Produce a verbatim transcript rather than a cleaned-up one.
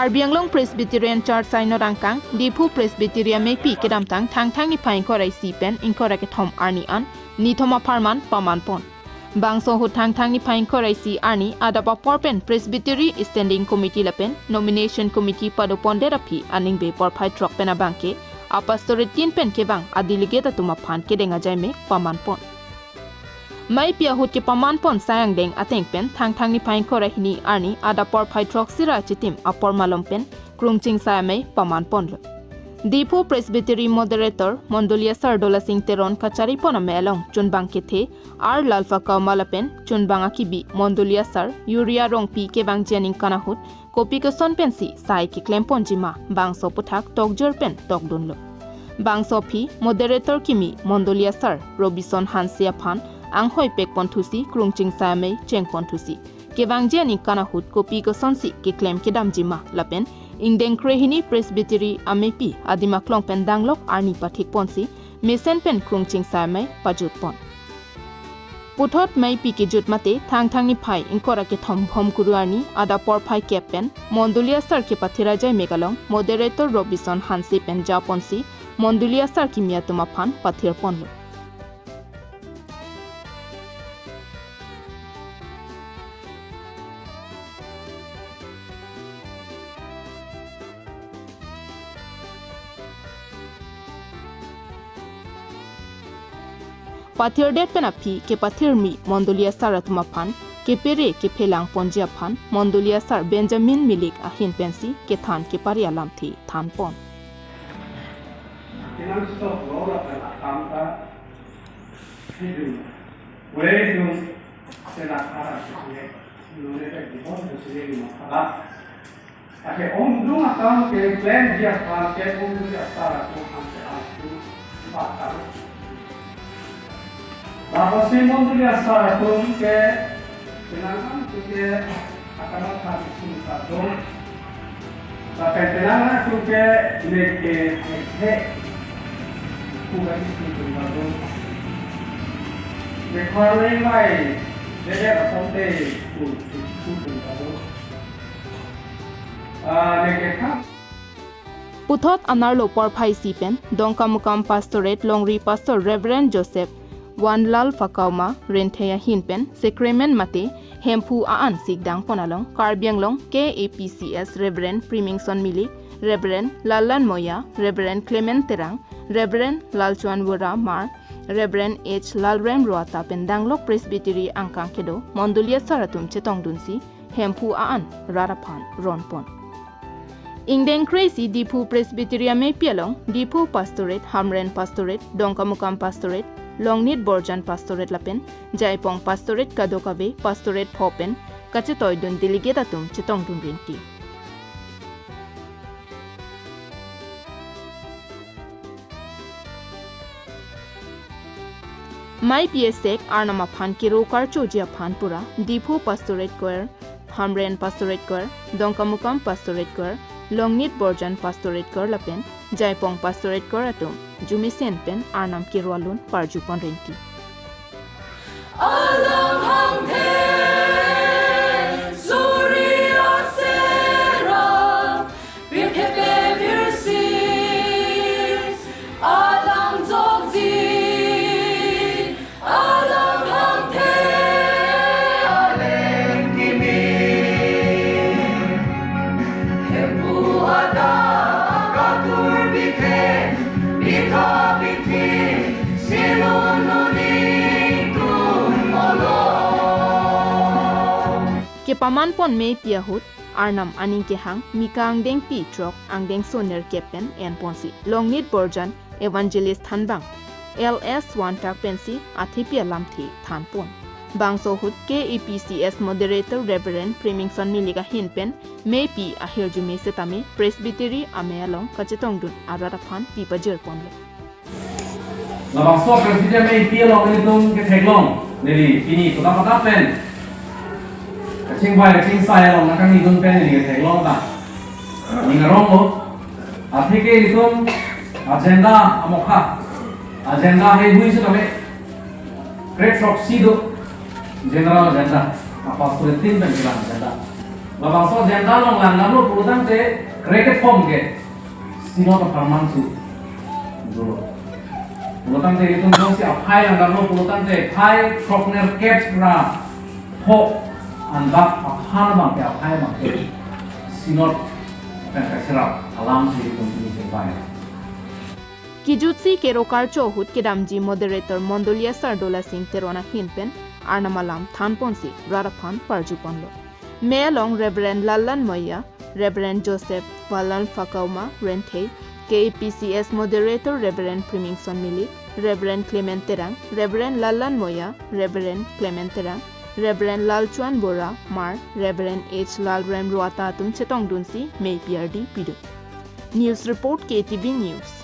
Karbi Anglong Presbyterian Church Synod angkang, Diphu Presbytery ameipi kedamtang Thangthang niphai ingkoi ra isi pen ingkoi ra kethom arni an nithom apharman paman pon. Bangso ahut Thangthang niphai ingkoi ra isi arni adap apor pen Presbytery Standing Committee lapen Nomination Committee pado pondet aphi aningve porphai throk pen abangke apastorate tin pen kevang adelegate atum aphan kedeng ajai me paman pon. Meipi ahut kepaman pon sai angdeng ateng pen Thangthang niphai ingkoi ra hini arni adap porphai throksi ra chitim apor malom pen krungching sai amei paman ponlo. Diphu Presbytery Moderator Mondoli Asar Dolasing Teron kachari pon amei along chunbang kethe R Lalphakaoma lapen chunbang akibi Mondoli Asar Yuria Rongpi kevangji aningkan ahut kopi koson pensi sai keklem ponji ma bangso aphuthak tokjor pen tokdunlo. Bangso aphi Moderator kimi Mondoli Asar Robison Hanse aphan anghoi pek ponthusi krungching sai amei cheng ponthusi kevangji aningkan ahut kopi kosonsi keklem kedamji ma lapen ingdeng kre hini Presbytery ameipi adim aklong pen danglok arni pathik ponsi mesen pen krungching sai amei pajut pon. Puthot meipi kejut mate Thangthang niphai ingkoi ra kethom Bhomkuru arni adap porphai kep pen Mondoli Asar kepathir ajai mek along Moderator Robison Hanse pen japonsi Mondoli Asar kimi atum aphan pathir ponlo. Pathirdet pen aphi kepathirmi Mondoli Asar atum aphan kepere kephelang ponji aphan Mondoli Asar Benjamin Milik ahin pensi kethan kepari alamthe than pon. Kenangsot lo lapen akam ta hidung. Pule hidung sena khara sesile. Nune ta dibon sesile lima khara. Ake ongdung akam keklemji aphan ke Mondoli Asar atum aphan ke angku batal. Lapusi Mondoli Asar atum ke penang atum ke akam aphan isun kado. Lapen penang atum ke neke neke kuga isun kado. Dekor lenglai dede asonte ku ku kado. Ah, neke kha. Puthot anerlo porphai isi pen Dongkamukam Pastorate Longri Pastor Reverend Joseph Wanlal Phakauma Rinthei ahin pen Sacrament mate Hemphu a-an sikdang pon along Karbi Anglong K A P C S Reverend Primingson Milik, Reverend Lallan Moya, Reverend Clement Terang, Reverend Lalchuan Wora Mar, Reverend H Lalrem Ruata pen danglok Presbytery angkang kedo Mondoli Asar atum chetongdunsi Hemphu a-an rat aphan ron pon. Ingdeng kre isi Diphu Presbytery ameipi along Diphu Pastorate, Hamren Pastorate, Dongkamukam Pastorate, Longnit Borjan Pastorate lapen Jaipong Pastorate kadokave Pastorate pho pen kachetoidun delegate atum chetongdun rinti. Meipi esek Arnam aphan kero karchoji aphan pura Diphu Pastorate Choir, Hamren Pastorate Choir, Dongkamukam Pastorate Choir, Longnit Borjan Pastorate Choir lapen Jaipong Pastorate Choir atum arjumesen pen Arnam kero alun parju pon rinti. Alang hangthe suri aserap, pirthe pevirsi alang jokji, alang hangthe aleng kimi. Hemphu adak akakur bithe, bitha bithi, silo noning tum olo. Kepaman pon meipi ahut Arnam aning kehang Mika angdengpi throk angdengso nerkep pen en ponsi Longnit Borjan Evangelist thanbang L S Wantak pensi athepi alamthe than pon. Bangso ahut K A P C S Moderator Reverend Primingson Milik ahin pen meipi ahirjume setame Presbytery amei along kachetongdun arat aphan pi pajir ponlo. Labangso Presbytery ameipi along nelitum ketheklong, neli pini kodam kodam pen kachingvai kachingsai along nangkangnidun pen neli ketheklong ta ning aronglo. Atheke ilitum agenda amokha, agenda heihui setame kre throksi do, general agenda, apostolic tin pen kelang agenda. Labangso agenda along langdamlo pulotangte krekethom ke Synod apharman si dolo. Pulotangte itum jongsi aphai langdamlo pulotangte phai throknerkep ra pho anbak aphan abangke aphai abangke Synod pen kacherap alam si itum ini sebai. Kijutsi kero karcho ahut kedamji moderator Mondoliya Sardola Singh Teron ahin pen Arnam alam thanponsi rat aphan parjuponlo. Me along Reverend Lallan Moya, Reverend Joseph Valan Fakauma Renthe, K A P C S Moderator Reverend Primingson Milik, Reverend Clement Terang, Reverend Lallan Moya, Reverend Clement Terang, Reverend Lalchuan Bora, Mar, Reverend H Lalrem Ruata atum chetongdunsi mei P R D pidun. News report K T V News.